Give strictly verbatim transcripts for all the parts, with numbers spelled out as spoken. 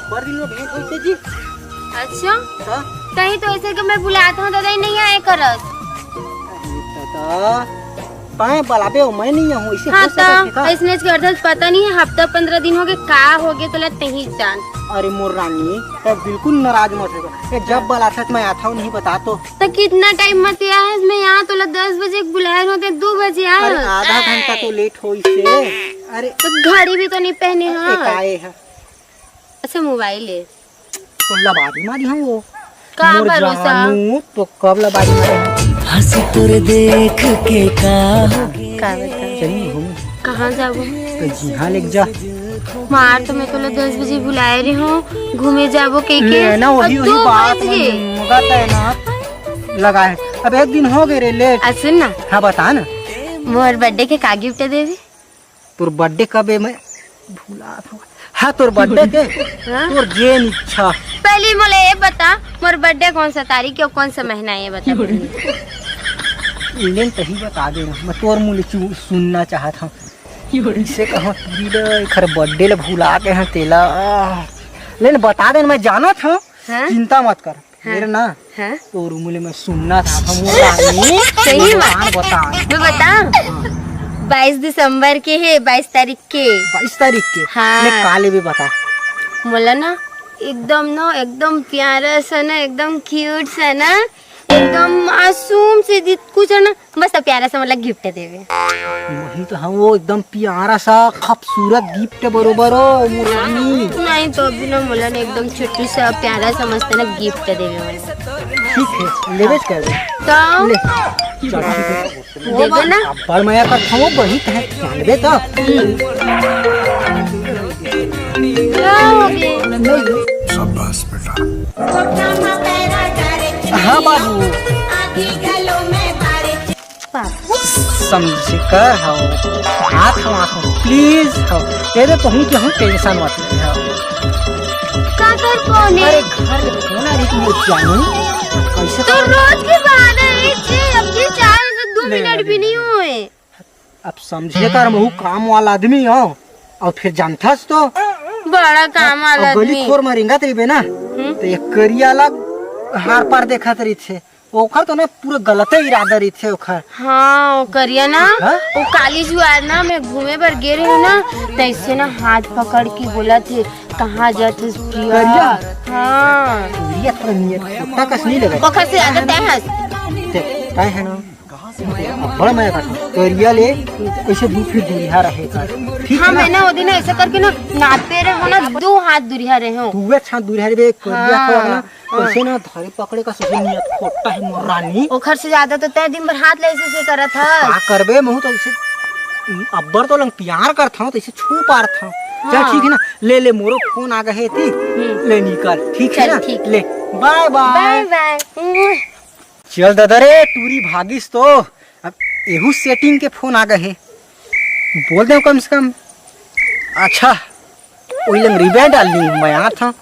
बड़ दिन में भेंट होइस जी। अच्छा? हाँ? तहीं तो अइसे के मैं बुलात हँव, दादा, नहीं आए करस। अरे दादा, तैं बलाबे अउ मैं नहीं आहूँ, अइसे हाँ, हो सकत हे का? अइसने करथस, पता नहीं हे, हफ्ता पंद्रह दिन होगे, का होगे तोला, तहीं जान। अरे मोर रानी, तैं बिल्कुल नाराज मत होबे। ए, जब बलाथस मैं आथँव, नहीं बता तो। त कितना टाइम म तैं आए हस? मैं यहाँ तोला दस बजे के बुलाए रहूँ, तैं दू बजे आए अरे हस। आधा घंटा तो लेट होइस हे। अरे त घड़ी भी तो नहीं पहने अरे हस। काय हे? अच्छा, मोबाइल हे। तो लबारी मारी हम वो। का मोर भरोसा? जानू, तो कब लबारी मारी हम? हँसी तोर देख के का होगे? का बता? चली घूमे। कहाँ जाबो? तो जिहाँ लेके जा। मार तो मैं तोला दस बजे बुलाए रहे हूँ, घूमे जाबो कह के। ले ना, वही, अब वही दो बात बज गे। में मुँह का तय ना लगा हे। अब एक दिन होगे रे लेट। आ, सुन ना। हाँ, बता ना। मोर बर्थडे के का गिफ्ट देबे? तोर बर्थडे कब हे? मैं भुला था। हाँ, तोर बर्थडे के? हाँ? तोर जेन इच्छा। पहली मोला ये बता, मोर बर्थडे कौन सा तारीख हे अउ कौन सा महीना हे, ये बता। ले तहीं बता दे ना, मैं तोर मुँह ले चु-, सुनना चाहत हँव। अइसे कहाँ टूरी ल एखर बर्थडे ल भुला गे हँव तेला। ले ना, बता दे ना, मैं जानत हँव। हाँ? चिंता मत कर। हाँ। मेरे ना, हाँ? तोर मुँह ले मैं सुनना चाहत हँव, मोर रानी। सही बात। बता, बता। मैं बताँव? हाँ। बाईस दिसंबर के हे, बाईस तारीख के। बाईस तारीख के? हाँ। ले का लेबे बता। मोला ना एकदम ना, एकदम प्यारा सा ना, एकदम क्यूट सा ना, एकदम मासूम से जित कुछ है ना, मस्त प्यारा सा मोला गिफ्ट देबे। वही तो हम, वो एकदम प्यारा सा खूबसूरत गिफ्ट बरोबर हो, मोर रानी। नहीं तो अभी ना मोला ना एकदम छोटू सा प्यारा सा मस्त ना गिफ्ट देबे मोला। ठीक हे, लेबे कर दे। तो ले, चल, ठीक हे। देबे ना? अब्बड़ मया करथँव, बही कहे, जानबे तो। का होगे? शाबाश बेटा। हाँ बाबू। पापा। समझ कर हव। हाथ हवा को, प्लीज हव। तेरे कहूँ कि हम टेंशन मत ले हव। का कर कौन है? अरे घर में कौन आ रही थी, वो जानू? कैसे तो कर रोज की बात है, एक से अब ये चार से दो ले, मिनट ले, भी ले, नहीं ले। हुए। अब समझे कर, महू काम वाला आदमी हव, अउ फिर जानथस तो। बड़ा काम वाला अब गली आदमी। खोर म रेंगत रहिबे ना, हम्म। तो एक करिया ला हार पार देखत रहिथे। ओखर तो ना पूरा गलते इरादा रहिथे ओखर। हाँ, ओ करिया ना, हाँ? ओ काली जुआर ना, मैं घूमे बर गे रहेंव ना, तइसे ना हाथ पकड़ के बोलथे, "कहाँ जाथस प्रिया?" करिया? हाँ। करिया थोड़ा नियत खोटा कस नहीं लगा। ओखर से ज्यादा तैं हस। ते, तैं हे ना। अब्बड़ मया कर। करिया ले, अइसे दू फीट दूरिहा रहे कर। ठीक हाँ, हे ना? मैं ना ओ दिन अइसे करके ना नापे रहेंव ना, दू हाथ दूरिहा रहेंव। दू हाथ दूरिहा रहे, करिया हाँ। को ना, हाँ। अइसे ना धरे पकड़े कस नियत खोटा हे मोर रानी। ओखर से ज्यादा तो तैं दिन भर हाथ ले अइसे, अइसे करत हस। का करबे, महू तो अइसे अब्बड़ तो लंग प्यार करथँव, तो अइसे छू पारथँव। चल हाँ। ठीक हे ना, ले ले मोरो फोन आ गे हे ती, हम्म। ले निकल, ठीक हे चल, ना? ठीक। ले, बाय बाय। बाय बाय। चल दादा रे, टूरी भागिस तो। अब एहू सेटिंग के फोन आ गे हे, बोल देंव कम से कम। अच्छा, ओही लंग रिबन डाल ली, मैं आत हँव।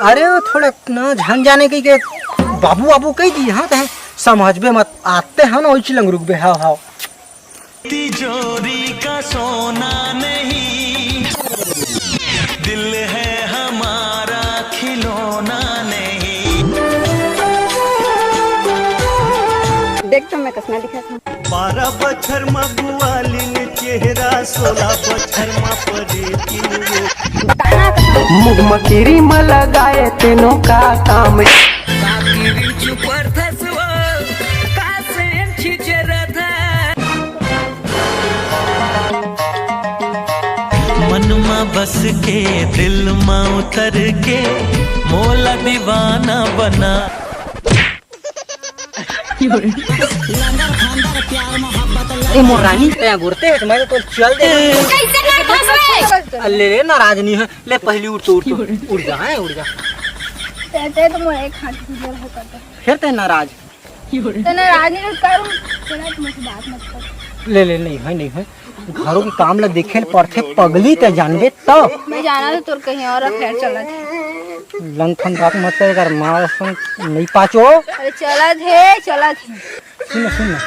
अरे, वो थोड़ा ना झन जाने कहिके बाबू, बाबू कहि दिस, हाँ, तैं समझबे मत, आते हँव ना, ओही लंग रुकबे, हव, हव। तिजोरी का सोना नहीं, दिल है हमारा खिलौना नहीं। देख तो मैं कइसना दिखत हँव। बारह बछर म बुआलिन चेहरा, सोलह बछर म परेतिन वो। मुँह म किरीम लगाए तेनो का काम। का किरीम चुपर थस वो, का सेंट छिचरत हे। मन म बस के, दिल म उतर के, मोला दीवाना बना। अरे मोर रानी, तैं गोरते हे, मैं तो चल दे। कइसे कर फंसबे? ले ले, नाराज नहीं हे, ले पहली उठ तो, उठ तो, उठ जा, हैं, उठ जा। तैं, तैं तो मोर एक हाथ गुजर हो करता। फिर तैं नाराज। तैं नाराज नहीं उठ करूँ, तेरा तो मुझसे बात मत कर। ले ले, नहीं हे, नहीं हे। घरों के काम ला देखे ल पड़थे पगली, तैं जानबे तो। मैं जानत हँव तोर कहीं अउ अफेयर चलत हे। लंग फंग बात मत करे कर, मार सुन नहीं पाचो। अरे चलत हे, चलत हे। सुन, सुन ना।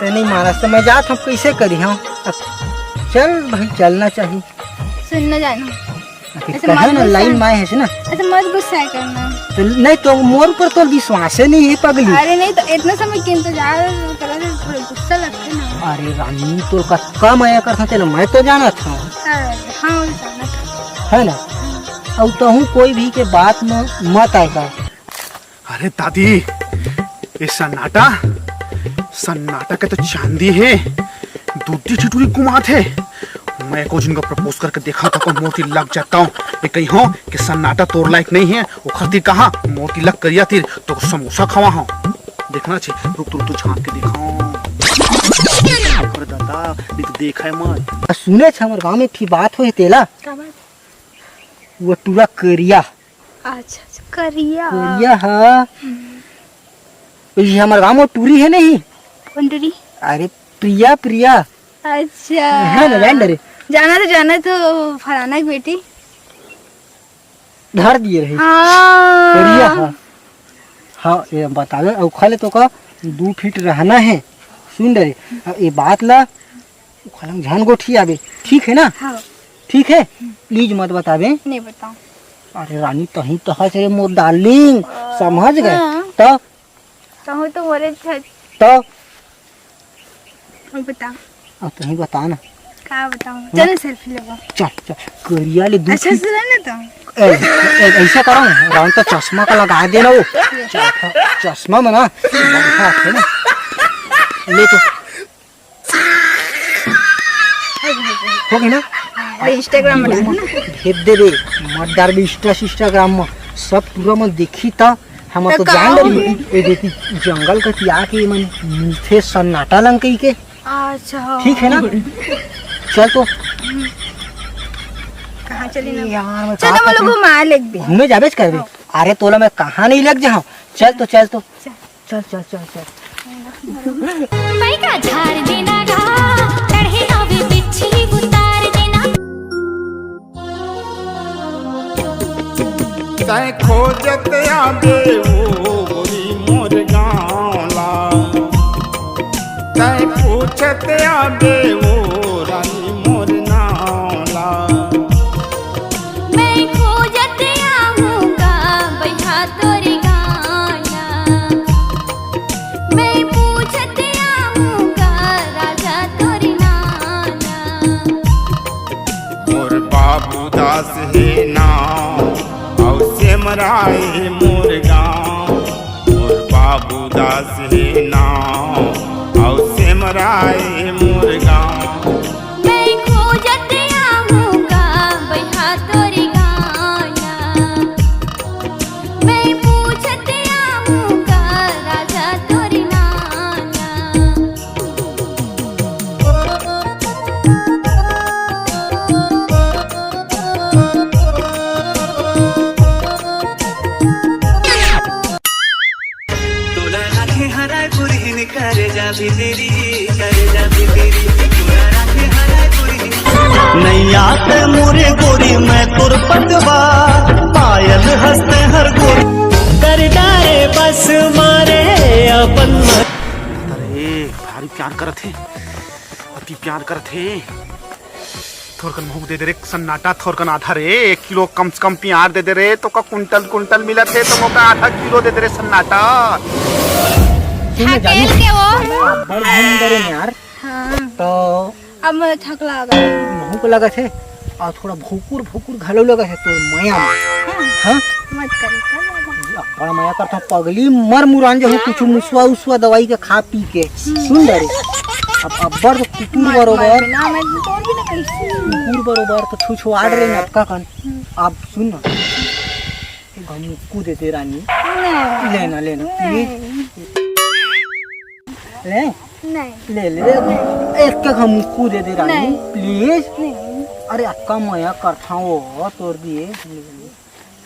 तैं नहीं मानस त मैं जात हँव, कइसे करिहँव? अब चल भाई, चलना चाहिए। सुन ना जानू, अरे ऐसे कहे मत ना, गुस्सा। लाइन में आए हे ना। ऐसे मत गुस्सा करना। तो नहीं तो मोर ऊपर तो विश्वास ही नहीं है पगली। अरे नहीं तो इतना समय के इंतजार करे थे, थोड़ा गुस्सा लगते ना। अरे रानी, तोर कतका मया करथंव तेला मैं तो जानत हंव। अरे हाँ, वो जानत हंव। है ना? अउ तहूँ कोई भी के बात में मत आए कर। अरे दादी, ये सन्नाटा, सन्नाटा के तो चांदी हे, दूधी ठिठुरी कुमात हे। मैं एको झिन ला propose करके देखाथंव, मोर तीर लग जात हे। ये कहिहूँ कि सन्नाटा तोर लायक नहीं हे, ओखर तीर कहाँ, मोर तीर लग करिया तीर, तो समोसा खवाहूँ। देखना छे, रुक, रुक, तो झांक के देखाहूँ। अरे दादा, नहीं तो देखा है मत। सुने छे, हमर गाँव में एक ठी बात होय हे तेला। का बात? वो टूरा करिया। अच्छा, अच्छा, करिया। करिया हा। ये हमर गाँव में टूरी हे नहीं? कौन टूरी? अरे प्रिया, प्रिया। अच्छा। है ना, जान डरे। जाना तो, जाना तो फलाना की बेटी। धर दिए रही। हाँ। करिया हा। हाँ, ये बतावे, अउ खाले तो का दू फीट रहना है। सुन डरे, अब ये बात ला ओखर लंग झन गोठियाबे, ठीक है ना? हाँ। ठीक है, please मत बताबे। नहीं बताऊँ। अरे रानी, तहीं तो हस रे मोर darling, समझ गए? हाँ। तो तहूँ तो मोरे छत। तो अब बता। अब तहीं बता ना। का बताऊँ? हाँ? चल selfie लेबो। चल, चल, करिया ले दू अच्छा फीट। से रहे ना तो। ए, ए, ऐसा करो ना, राउंड तो चश्मा का लगा देना वो। चल, हाँ, चश्मा में ना, बढ़िया है ना। ले तो। हो गई ना? अरे Instagram में डाल ना। भेज दे रे, मत डाल बे Insta, Instagram में। सब पूरा मन देखी त हम तो तो का जान हो डरी। गई? ए देखी, जंगल का तिया के मन मिलथे सन्नाटा लंग कही के। अच्छा। ठीक है ना? चल तो। कहाँ चली ना? यार, मैं चल का तो बोलो, करूँ? घुमा ले एक दिन। घूमे जाबेच करबे। हाँ। अरे तोला मैं कहाँ नहीं लग जाऊँ। चल तो, चल तो। चल। चल, चल, चल, चल। पैका झाड़ देना गा, चढ़े आवे बिच्छी उतार देना। तैं खोजत आबे ओ गोरी मोर गाँव ला, तैं पूछत आबे ओ रानी मोर नाँव ला। मैं खोजत आहूँ गा बइहा तोर गाँव ला। मैं पूछत आहूँ गा राजा तोर नाँव ला। मोर बाबू दास हे नाँव, अउ सेमरा ए मोर गाँव। मोर बाबू दास हे नाँव, अउ सेमरा ए मोर गाँव। मैं खोजत आहूँ गा बइहा तोर गाना। मैं पूछत आहूँ गा राजा तोर नाना। तोला राखे हराय पुरहिन, करे जा भी तेरी, करे जा भी तेरी। तोला राखे हराय पुरहिन। नैया ते मोरे गोरी, मैं तोर पतवा, पायल हंसते हर गोरी। कर डारे बस मारे अपन। अरे, भारी प्यार करत हे, अति प्यार करत हे। थोरकन महूँ दे दे रे सन्नाटा, थोरकन आधा रे, एक किलो कम से कम प्यार दे दे रे, तोका कुंटल कुंटल मिलत हे, तो मोका आधा किलो दे दे रे सन्नाटा। सुन ना ढकेल जानू, के वो। बड़ घूम डरे यार। हाँ। तो अब मैं थक लागा। महूँ को लगत हे, अउ थोड़ा भोकुर भोकुर घलो लगत हे तोर मया में। हाँ। हाँ? मत करे, कर लागा। अब्बड़ मया करथों पगली, मर मुरान जहूँ कुछु मुसवा उसवा दवाई के खा पी के। हम्म। सुन डरे। अब अब्बड़ तो कुकुर मत, बरोबर। मत ना, मैं तोड़ भी ना कैसे। कुकुर बरोबर तो छुछुआड़ रे नटका कन। हम्म। अब सुन ना। एक घन मुक्कू दे दे रानी। नहीं। लेना, लेना, नहीं। Please। ले। नहीं। ले, ले, ले। एक के घन मुक्कू दे दे रानी। नहीं। Please। नहीं। अरे अक्का मया करथों वो तोर दिए।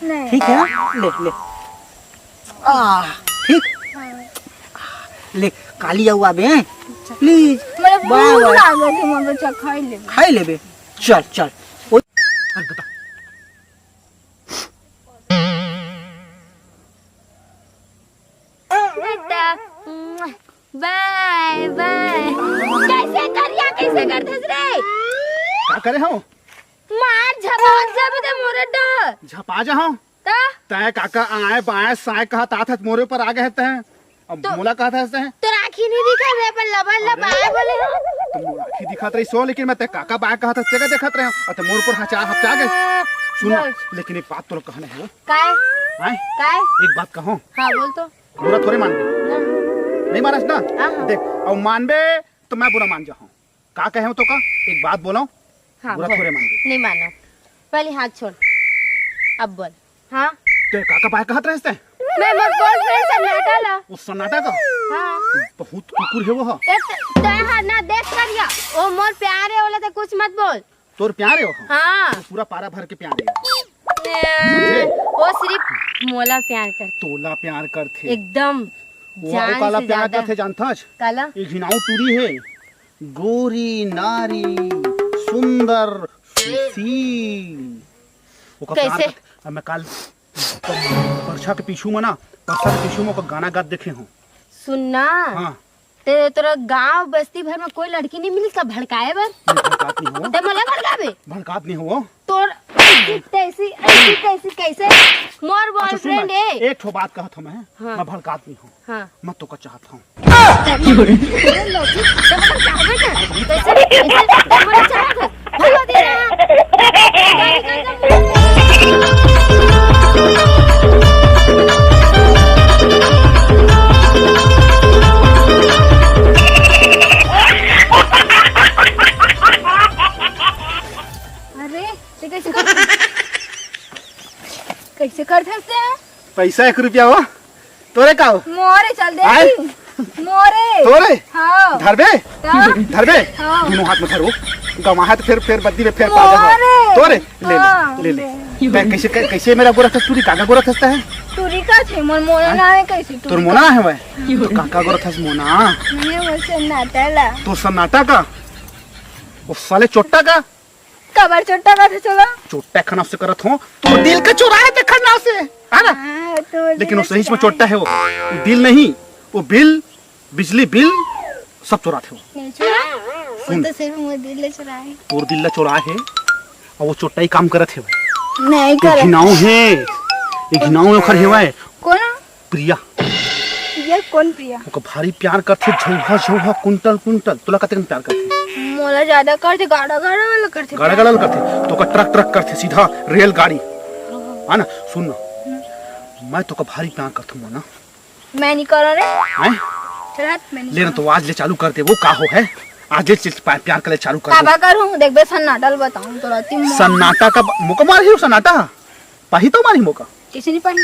नहीं। ठीक है ना? ले, ले। आ, ठीक? हाँ। ले, काली आऊ आबे, हैं? अच्छा। Please। मेरे बाय, भूख बाय। लागल हे, मगर चल खाई लेबे। खाई लेबे? चल, चल। ओ, अरे दादा। बेटा, बाय, बाय। कैसे करिया, कैसे करथस रे? का करे हूँ? मार झपाट जाबे ते मोरे डर। झपा जाहूं। त? तैं काका आए बाएं साए कहत आत हस, मोरे ऊपर आ गए तैं। अब तो मोला कहत हस तैं? तोर आँखी नहीं दिखा रे, अपन लबर लबाए बोले हो। तो मोर आँखी दिखत रही सो, लेकिन मैं तैं काका बाएं कहत हस, तेका देखत रहे हो। और तैं मोर ऊपर हचा हचा गए। सुन ना, बोल। लेकिन एक बात तोला कहना है। काय? हैं? काय? एक बात कहूं? हाँ, बोल तो। बुरा थोड़े मानबे। हाँ। नहीं मानस ना? हाँ, हाँ। देख, अब मानबे तो मैं बुरा मान जाहूं। का कहे हो तोका? एक बात बोलो। हाँ, बुरा बोल। थोड़े मानबे। नहीं मानो। पहले हाथ छोड़। अब बोल। हाँ? तैं काका बाएं कहत रहेस तैं? मैं मोर boyfriend सन्नाटा ला। वो सन्नाटा का? हाँ। बहुत कुकुर है वो, हाँ। ए, त-, तैं हा ना देख करिया। वो मोर प्यार है, ओला तैं कुछ मत बोल। तोर प्यार है वो? हाँ। वो पूरा पारा भर के प्यार है। ए, वो सिर्फ मोला प्यार करथे। तोला प्यार करथे। एकदम वो जान काला से प्यार ज्यादा। करथे जानथस? काला? ये घिनाऊ टूरी है, गोरी नारी, सुंदर, सुशील। ओका प्यार कैसे? करथे। अब मैं काल परछा के पीछू में ना, परछा के पीछू में ओका गाना गात देखे हूँ। सुन ना। हाँ। ते तोरा गांव बस्ती भर में कोई लड़की नहीं मिली का भड़काए बर? मैं भड़कात नहीं हूँ। ते मोला भड़काबे? भड़कात नहीं हूँ। तोर ऐसी तैसी, ऐसी तैसी कैसे? मोर अच्छा, सुन boyfriend ना, है। एक ठो बात कहत हूँ मैं, हाँ। मैं भड़कात नहीं हूँ। हाँ। मैं तोका चाहत हूँ। अरे लौकी, ते मोला चाहबे का? कैसे? कैसे? ते मोला चाहत हस? भगा दे रहा। अरे, ते कैसे कर, कैसे करथस ते? पैसा एक रुपया हो, तोरे का हो? मोरे चल दे आय? तू। मोरे। तोरे? हाँ। धरबे? तब? धरबे? हाँ। दोनों हाथ में धरो। गवा है तो फिर, फिर बद्दी में फिर पा जा। मोरे। तोरे? ले ले, हाँ, ले ले। ले। मैं कैसे, कै-, कैसे मेरा गोरा था? टूरी काका गोरा था है? टूरी का थे, मोर मोना हाँ? ना है कैसे? टूरी तोर मोना का? है वह? तो काका गोरा था मोना? नहीं, वो सन्नाटा ला। तो सन्नाटा का? वो साले चोट्टा का? काबर चोट्टा करत हस ओला? चोट्टा खना से करत हो, तो दिल का चोरा है ते खन्ना से, है ना? हाँ, तो लेकिन वो दिल सही में चोरा चोट्टा है। है वो, वो दिल नहीं, वो बिल, बिजली बिल, सब चोराथे वो। नहीं चोरा, वो सुन। तो सिर्फ मोर दिल ले चोरा है। तोर दिल ला चोरा है, और वो चोट्टा ही काम करत है। नहीं वो करत। घिनाऊ है, ये घिनाऊ ओखर हेवय। कौन? प्रिया। प्रिया कौन प्रिया? ओकर भारी प्यार करथे, झौहा झौहा, कुंटल कुंटल। तोला कतेक प्यार करथे? मोला ज्यादा करथे, गाड़ा गाड़ा वाला करथे गाड़ा प्यार। गाड़ा वाला करथे, तोका ट्रक ट्रक करथे, सीधा रेलगाड़ी। हाँ। है ना? सुन ना, हम्म। मैं तोका भारी प्यार करथों मोना। मैं नहीं करो रे। हैं? चल हट, मैं नहीं ले ना, करो। तो आज ले चालू कर दे, वो का हो है? आज ले चल पा-, प्यार कर ले चालू कर दे। काबा करूँ? देख बे सन्नाटा ल बताऊँ तो रहती मो- सन्नाटा का ब-, मोका मार ही सन्नाटा। पाही तो मारी मोका। किसी नहीं पाही।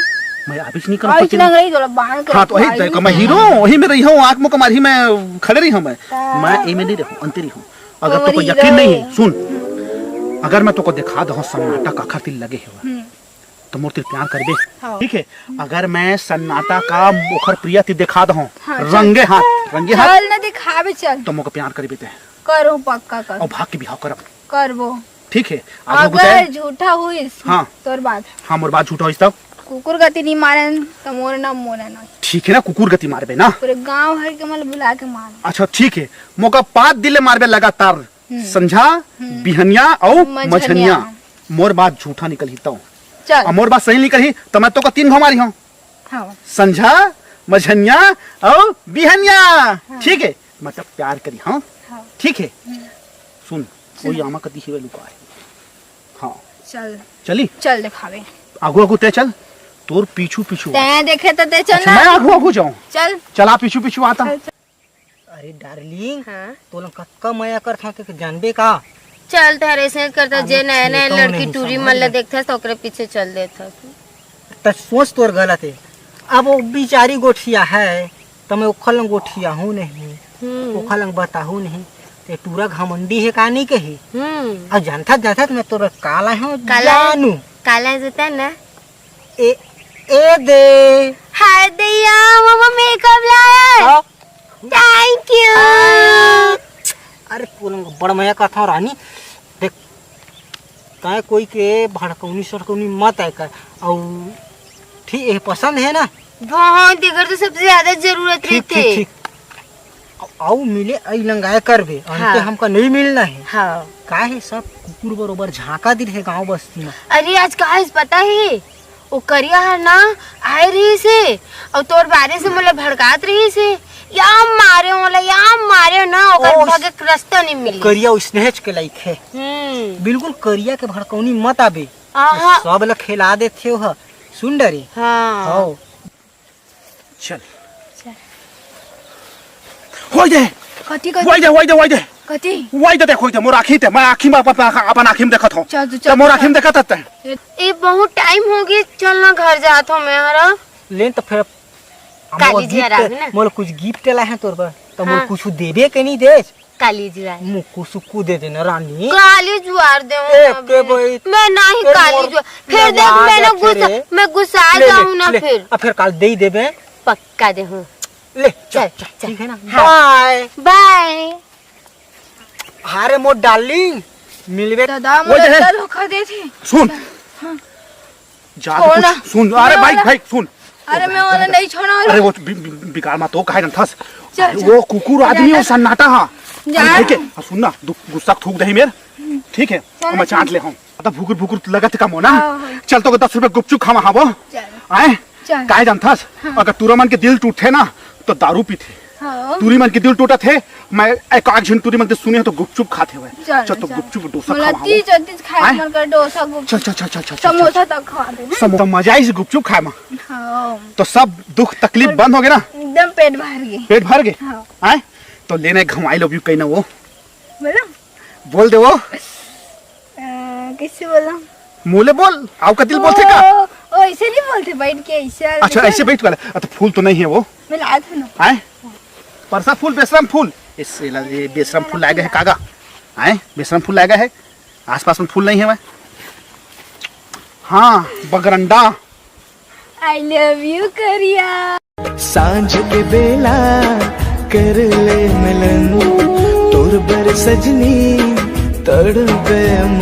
मैं अभी नहीं करना और पति इतना नहीं। गई तो बांध के हाँ, तो वही रखी देखो, मैं हीरो हूँ, वही में रही हूँ, आँख मोका मारी, मैं खड़े रही हूँ, मैं, हाँ। मैं ए में नहीं रहूँ, अंते रही हूँ। अगर वो तो कोई हीरो। यकीन नहीं है, सुन, अगर मैं तोको दिखा दहूँ सन्नाटा काखर तिल लगे है, हम्म। तो मोर तिल प्यार करबे, हाँ। ठीक है? अगर मैं सन्नाटा का ओखर प्रिया तिल दिखा दहूँ, हाँ, चल। रंगे हाथ, रंगे हाथ, चल ना दिखावे, चल। तो मोका प्यार करबे ते। करो, पक्का करो। और भाग के बिहाव करब। करबो। ठीक है, आप लोग अगर बताए? झूठा हुईस, हाँ। तोर बात। हाँ, मोर बात झूठा होइस तब? कुकुर गति नहीं मारन, तो मोर नाम मोना ना। ठीक है ना, कुकुर गति मारबे ना? पूरे गांव भर के मन बुला के मार। अच्छा, ठीक है, मोका पाँच दिन ले मारबे लगातार, हम्म। संझा, हम्म। बिहनिया और मझनिया। मझनिया। मोर बात झूठा निकलही तो। चल। और मोर बात सही निकलही तो मैं तोका तीन घो मारी हूँ। हाँ। संझा, मझनिया और बिहनिया। हाँ। ठीक है, मतलब प्यार करी, हाँ? हाँ। ठीक है? हम्म। सुन, सुन। कोई आमा कती हेवय लुकाए। हाँ। चल। चली? चल दिखावे। आगू आगू तय चल। तोर पीछू पीछू। तय देखे तो तय चल अच्छा, ना। मैं आगू आगू जाऊँ? चल। चला पीछू पीछू आता। चल, चल। अरे डार्लिंग, हाँ? तोला कतका मया करथंव ते जानबे का? चल, तोहर अइसने करता, अरे जे नया नया छोटो लड़की नहीं टूरी मन ला समझ। देखथस, त ओकरे पीछे चल देथस। त सोच तोर गलत हे। अब वो बिचारी गोठिया हे, त मैं ओखर लंग गोठियाहूँ नहीं, हम्म। ओखर लंग बताहूँ नहीं, ते टूरा घमंडी हे का नहीं कही। हम्म। अब जानथस, जानथस मैं तोर का लाए हंव, काला जानू। काला जूता ना। ए, ए दे। हाय दैया, मम्मा मेकअप लाए। हाँ। Thank you। अरे, तोला बड़ मया कथंव रानी। देख, तैं कोई के भड़कौनी सड़कौनी मत आय कर। अउ ठीक, ये पसंद हे ना? बहुत, एकर तो सबसे ज्यादा जरूरत ठीक, रहिथे। ठीक, ठीक। अउ मिले अई लंगाए करबे, अंते हाँ। हमका नहीं मिलना है। हाँ। काहे सब कुकुर बरोबर झांका दिल है गांव बस्ती में। अरे, आज का है पता है, वो करिया हर ना आए रहिस हे, अउ तोर बारे से मोला भड़कात रहिस हे। या मारे मोला, या मारे ना, ओकर ओ, भागे के रास्ता नहीं मिले। करिया स्नेच के लाइक है। हम्म। बिल्कुल करिया के भड़कौनी मत आबे। आहा। सब ला खेला देथे ओह। सुन डरे। हाँ। हौ। चल। चल। होई दे। कथी, कथी? होई दे, होई दे, होई दे। कथी? होई दे, देख, होई दे, मोर आँखी ते, मैं आँखी में अपन, अपन, अपन आँखी में देखत हूँ। चल, तू चल, तो मोर चल, आँखी में चल। देखत हत्ते। ए, बहुत टाइम हो गई, चल ना, घर जात हूँ मैं, हरा। ले तो फिर काली मोर जी आ रहा gift, है ना? मोर कुछ gift ला है तोर बर, तो मोर हाँ। कुछ देबे के नहीं दे। काली जुआर। मुक्कू सुक्कू दे देना रानी। काली जुआर दे हूँ एक ना के बे। भाई। मैं नहीं ए, काली मोर जुआर। फिर देख, लगा मैं ना देखे गुस्सा, रे। मैं गुस्सा ले, ले, जाऊँ ना ले। फिर। अब फिर काल दे ही देबे। पक्का दे हूँ। ले, चल, चल, चल, चल। ठीक है ना? हाँ। Bye। Bye। अरे मोर darling, मिलबे। दादा, वो मोला दे। इतना धोखा दे थे। सुन। हाँ। जा छोड़ तो ना। कुछ सुन, अरे मैं भाई, वाला, भाई, सुन। अरे मैं वाला नहीं छोड़ा वाला। अरे वो बि-, बि-, बिगाड़ मा तो काहे रंथस? चल, अरे चल। वो कुकुर आदमी, जा, वो जा। सन्नाटा हा। जा। अरे ठीक है, हाँ, सुन ना, दु-, गुस्सा थूक दही मेर, ठीक है? चल, और मैं चल। चाट ले हूँ। अब भुकुर भुकुर लगत का मोना। हाँ, हाँ। चल तो दस रुपए गुपचुप खावा, हाँ वो? चल। आए? चल। काहे जानथस? हाँ। अगर टूरा मन के दिल टूटथे ना, तो दारू पीथे। हाँ। टूरी मन के दिल टूटत हे, मैं एक आध झन टूरी मन के सुने हो तो गुपचुप खात हे। चल, चल तो चल। गुपचुप डोसा मोला खावा तीज हो। और तीज खाए आए? मन कर डोसा गुपचुप। चल, चल, चल, चल, चल, चल, समोसा चल। तक खवा दे ना। समो-, मजा आइस गुपचुप खाए मा। हाँ। तो सब दुख तकलीफ और बंद हो गए ना? एकदम पेट भर गए। पेट भर गए? हाँ। आए? तो लेने घुमाई लो व्यू कहीं ना वो। बोलो। बोल दे वो। अ, कैसे बोला? मोले बोल, आउ का दिल बोलथे का? ओ, ओ, ऐसे नहीं बोलते, बैठ के ऐसे। अच्छा, ऐसे बैठ वाला। अच्छा, फूल तो नहीं है वो। मैं लाया था ना। आए? परसा फूल, बेशरम फूल। इस, ये ला, ये बेशरम फूल लाया गया है कागा। आए? बेशरम फूल लाया गया है। आसपास में फूल नहीं है भाई। हाँ, बगरंडा। I love you करिया। सांझ के बेला कर ले मिलन, तोर बर सजनी तड़पे मन।